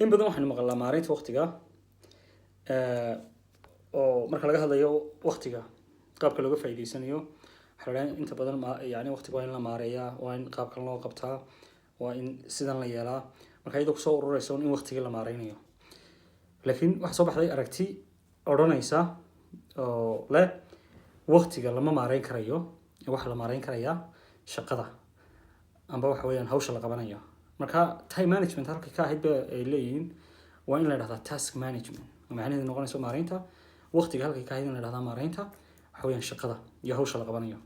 In badan waxaynu maqalnaa maareynta waqtiga, oo marka laga hadlayo waqtiga qaabka looga faa'iideysanayo, waxaa la dhahaa inta badan yani waqtiga waa in la maareeyaa, waa in qaabkan loo qabtaa, waa in sidan la yeelaa. Marka iyadoo kusoo urureysa in waqtigii la maareynayo, laakiin waxaa soo baxday aragti odhanaysa oo leh waqtiga lama maareyn karayo, waxaa la maareyn karayaa shaqada amba waxa weeyaan hawsha la qabanayo. Marka time management halkay ka ahayd ba ay leeyihiin waa in la dhahdaa task management, oo macnaheedu noqonayso maareynta waqtiga halkay ka ahayd in la dhahdaa maareynta waxa weeyaan shaqada iyo hawsha la qabanayo.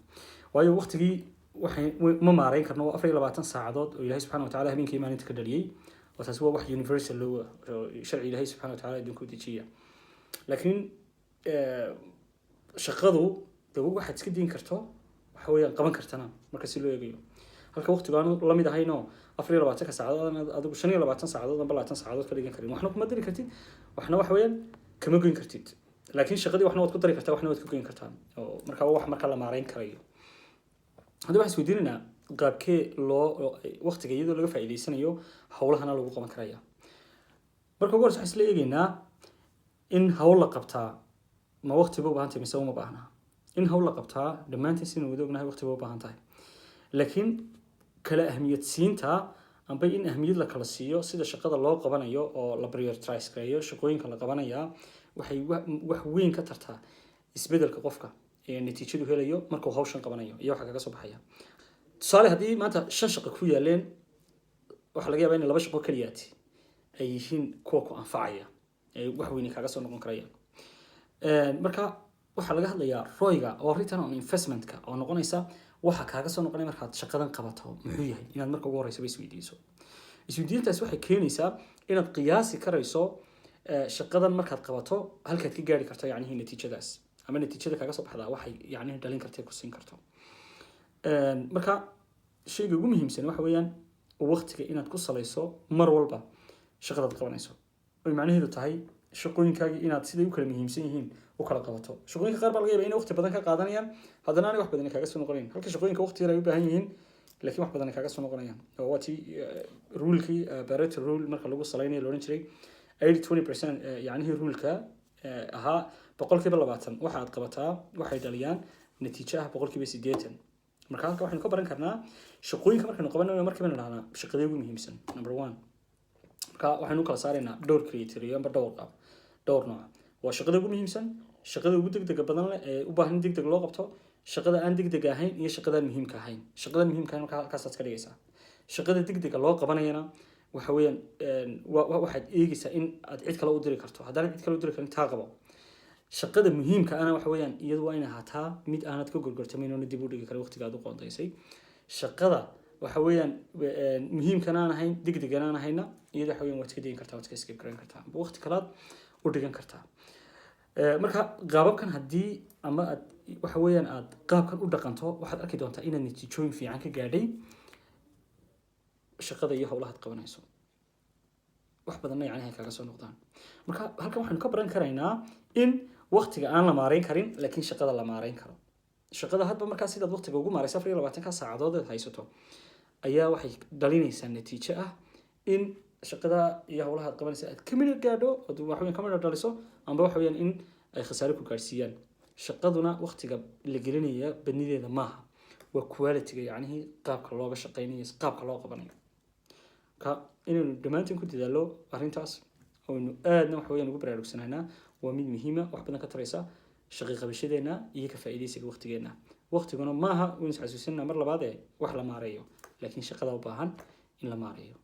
Waayo, waqtigii waxay ma maareyn karno, waa 24 saacadood oo Ilaahay subxaana watacaala habeenkii maalinta ka dhaliyey, oo taasi waa wax universal law oo sharci Ilaahay subxaana watacaala adduunka u dejiya. Laakiin shaqadu de waxaad iska diin karto, waxa weeyaan qaban kartana marka si loo eegayo, halka waqtigu aanu la mid ahayn oo 24-ka saacadood aad adigu 25 saacadood amba 20 saacadood ka dhigan karin. Waxna kuma dari kartid, waxna waxa weeyaan kama goyn kartid, laakiin shaqadii waxna waad ku dari kartaa, waxna waad ka goyn kartaa, oo marka waa wax marka la maareyn karayo. Hadda waxaan isweydiinaynaa qaabkee loo waqtiga iyadoo laga faa'iideysanayo howlahana lagu qaban karaya. Marka ugu horeysa waxaan isla eegaynaa in hawl la qabtaa ma waqti ba u baahan tahay mise uma baahna. In hawl la qabtaa dhammaantiin sinu wada ognahay waqti ba u baahan tahay, laakiin kala ahmiyad siinta amba in ahmiyad la kala siiyo sida shaqada loo qabanayo oo la prioritize gareeyo shaqooyinka la qabanaya waxay wax weyn ka tartaa isbedelka qofka ee natiijadu helayo markuu hawshan qabanayo iyo waxa kaga soo baxaya. Tusaale, haddii maanta shan shaqo ku yaaleen, waxaa laga yaabaa in laba shaqo keliyaati ay yihiin kuwa ku anfacaya ee wax weyni kaaga soo noqon karayaan. Marka waxaa laga hadlayaa ROI-ga oo return on investment-ka, oo noqonaysa waxa kaaga soo noqonaya markaad shaqadan qabato muxuu yahay, inaad marka ugu horeysa ba isweydiiso. Isweydiintaas waxay keenaysaa inaad qiyaasi karayso shaqadan markaad qabato halkaad ka gaari karto, yacnihi natiijadaas ama natiijada kaaga soo baxdaa waxay yacnihi dhalin karta, ku siin karto. Marka shayga ugu muhiimsan waxa weeyaan waqtiga inaad ku salayso mar walba shaqadaad qabanayso, oy macnaheedu tahay shaqooyinkaagii inaad siday u kala muhiimsan yihiin u kala qabato. Shaqooyinka qaar baa laga yaabaa inay waqti badan ka qaadanayaan, haddana aanay wax badan kaaga soo noqonayn, halka shaqooyinka waqti yar ay u baahan yihiin laakiin wax badan ay kaaga soo noqonayaan. Oo waa tii rule-kii Pareto rule marka lagu salaynayo la odhan jiray 80-20%, yacnihii rule-ka ahaa 20% waxa aad qabataa waxay dhaliyaan natiijo ah 80%. Marka halka waxaynu ka baran karnaa shaqooyinka markaynu qabanayno markiiba nidhahnaa shaqadee ugu muhiimsan, number one. Marka waxaynu u kala saaraynaa dhowr criteria amba dhowr qaab, dhowr nooc: waa shaqada ugu muhiimsan, shaqada ugu degdega badan leh ee u baahan in degdeg loo qabto, shaqada aan degdega ahayn iyo shaqadaan muhiimka ahayn. Shaqadan muhiimka ahayn marka halkaasaad ka dhigaysaa. Shaqada degdega loo qabanayana waxa weeyaan waxaad eegaysaa in aad cid kale u diri karto. Haddaan cid kale u diri karin, taa qabo. Shaqada muhiimka ana waxa weeyaan iyadu waa in ahaataa mid aanad ka gorgortamayn oona dib u dhigi karin waqtiga aad u qoondaysay. Shaqada waxa weeyaan muhiimkan aan ahayn, degdegan aan ahayna, iyada waxa weeyaan waad iska dayin kartaa, waad iska skip garan kartaa amba waqti kalaad u dhigan kartaa. Marka qaababkan haddii ama aad waxa weeyaan aad qaabkan u dhaqanto, waxaad arki doontaa inaad natiijooyin fiican ka gaadhay shaqada iyo howlahaad qabanayso, wax badanna yacni ay kaaga soo noqdaan. Marka halkan waxaynu ka baran karaynaa in waqtiga aan la maareyn karin, laakiin shaqada la maareyn karo. Shaqada hadba markaa sidaad waqtiga ugu maareysa 24-ka saacadood eed haysato ayaa waxay dhalinaysaa natiijo ah in shaqada iyo howlaha aad qabanaysa aad ka midho gaadho, ood wax weyn ka midho dhaliso, amba waxa weeyaan in ay khasaare ku gaadhsiiyaan. Shaqaduna waqtiga la gelinaya badnideeda maaha, waa quality-ga, yacnihii qaabka looga shaqeynayo, qaabka loo qabanayo. Marka inaynu dhammaantiin ku dadaalo arrintaas oynu aadna waxa weyaan ugu baraarugsanaynaa waa mid muhiima, wax badan ka taraysa shaqo qabashadeena iyo ka faa'iidaysiga waqtigeena. Waqtiguna maaha, waynu is xasuusinaa mar labaad ee wax la maareeyo, laakiin shaqada u baahan in la maareeyo.